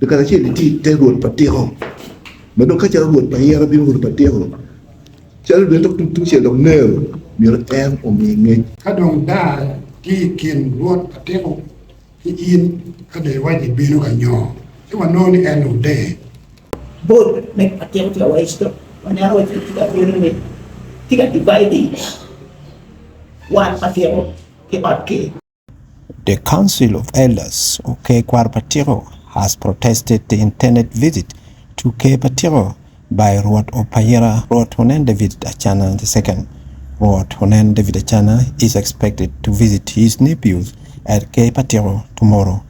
Dyekal acel-li tye i te rwot pa tiko, ma dong ka calo rwot pa ira bino rwot pa tiko, calo bene dok tungcel dok nero, myero en omi ngec. Ka dong daa tye i kin rwot pa tiko ki in, ka dong iwaco ibino ka nyo, ci wanongo ni en ode. Bot me patiko tye ka waco to waneno wa tye ka bino ni tye ka dividing wan patiko ki ot ker. The Council of Elders of Ker Kwaro Patiko has protested the intended visit to Ker Patiko by Rwot of Payira Rwot Onen David Acana II. Rwot Onen David Acana is expected to visit his nephews at Ker Patiko tomorrow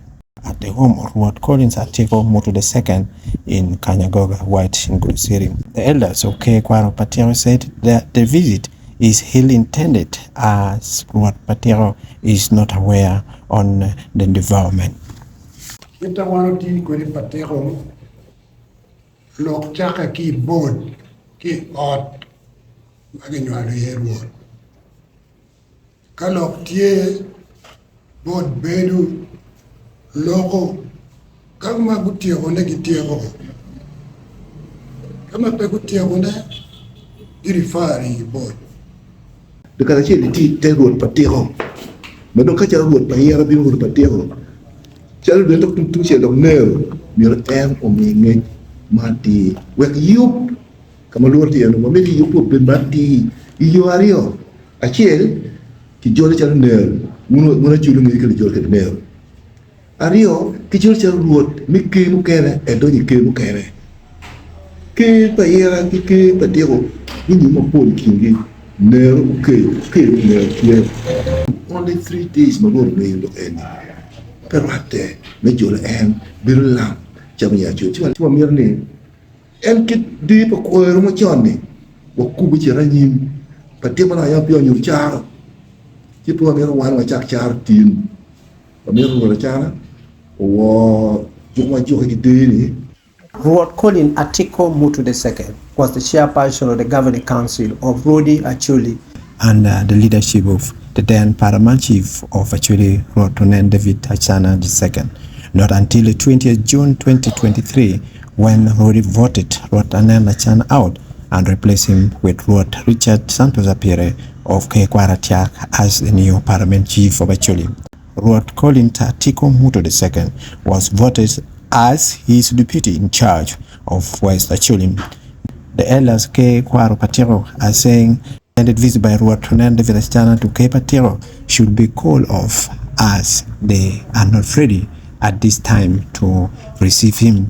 at the home of Rwot Collins Atiko Mutu II in Kanyagoga, White in Gulu City. The elders of Ker Kwaro Patiko said that the visit is ill intended as Rwot Patiko is not aware on the development. Kit ma wan watiyo kwede Patiko, lok cakke ki i bot ki i ot ma kinywalo iye Rwot. Ka lok tye, bot bedo loko, ka ma gutyekone gityeko, ka ma pe gutyekone girifari i bot. Dyekal acel-li tye i te rwot pa tiko, ma dong ka calo rwot pa ira bino rwot pa tiko, calo bene dok tungcel dok nero, myero en omi ngec ma atir wek yub ka ma lworo tye iye-ni. Wamito yub obed ma atir i yo aryo. Acel, kijolo calo nero, wun aculo ngeyo kit lijolo kwede nero. Aryo, kijolo calo rwot me ker mukene edonyo i ker mukene. Ker pa ira ki ker pa tiko gunyumo mapol i kingi, nero okeyo, okeyo nero tye. Only three days ma Rwot ongeyo lok eni pe rwatte me jolo en bedo lam calo nyo acol. Ci wamito ni En kit deyo pa kwero macon-ni, wakubbe cito anyim pa tye ma nongo yam peya onyuto caro, ci pe wamito wan wacak caro tin. Wamito Rwot Acana owor juk ma juke ki deyo-ni. Rwot Colin Atiko Mutu the Second was the chairperson of the Governing Council of Rwodi Acholi under the leadership of the then Paramount Chief of Acholi Rwot Onen David Acana the Second. Not until the 20th June 2023 when Rwodi voted Rwot Anen Acana out and replaced him with Rwot Richard Santos Apire of Kekwara Tiak as the new Paramount Chief of Acholi. Rwot Colin Atiko Muto II was voted as his deputy in charge of West Acholi. The elders K. Kwaro Patiko are saying intended visit by Rwot Onen David Acana to K. Patiko should be called off as they are not ready at this time to receive him.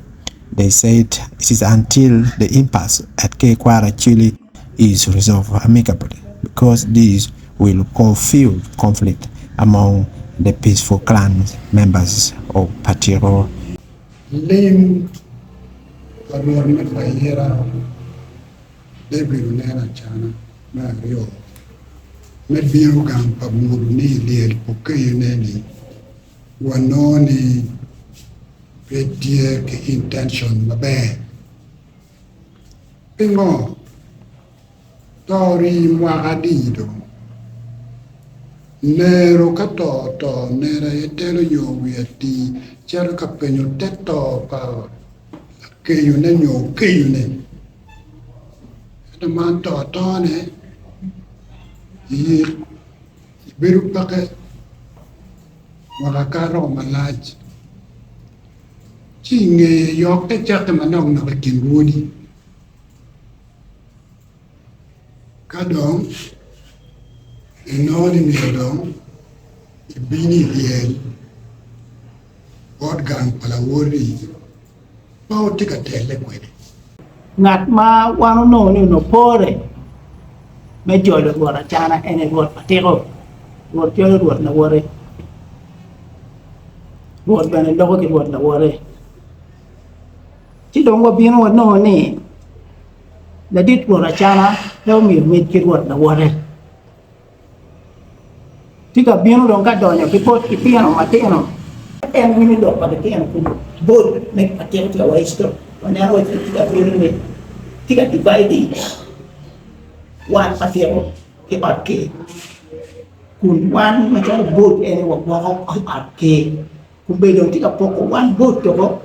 They said it is until the impasse at K. Kwara Acholi is resolved amicably because this will cause fuel conflict among the peaceful clan members of Patiko. Lim pa Rwot me Payira David oneno acana me aryo me bino gang pa mudo ni i lyel okeyone-ni, wanongo ni pe tye ki intention maber. Pingo? To ori mwaka adi dong? Nero ka to oto, nero aye telo nyo wiye atir cito ka penyo te to pa lakeyone nyo okeyone. Ento man to atone, yik bedo peke mwaka kato malac ci i ngeye yokke cakke manok nok i kin rwodi. Ka dong inongo ni myero dong ibin i lyel bot gang pa lawoti ma wutye ka telle kwede. Ngat ma wan onongo ni onongo pore me jolo Rwot Acana en aye Rwot Patiko. Rwot jolo Rwot lawote. Rwot bene loko ki Rwot lawote. Ci dong wabino wanongo ni ladit Rwot Acana pe omiyo mic ki Rwot lawote. Tye ka bino dong ka donyo ki bot litino matino. En winyo lok pa litino kulu. Bot me patiko tye ka waco to waneno wa tye ka bino ni tye ka dividing wan patiko ki ot ker kun wan macalo bot eni wagwoko ot ker. Kombeddi dong tye ka poko wan bot doko.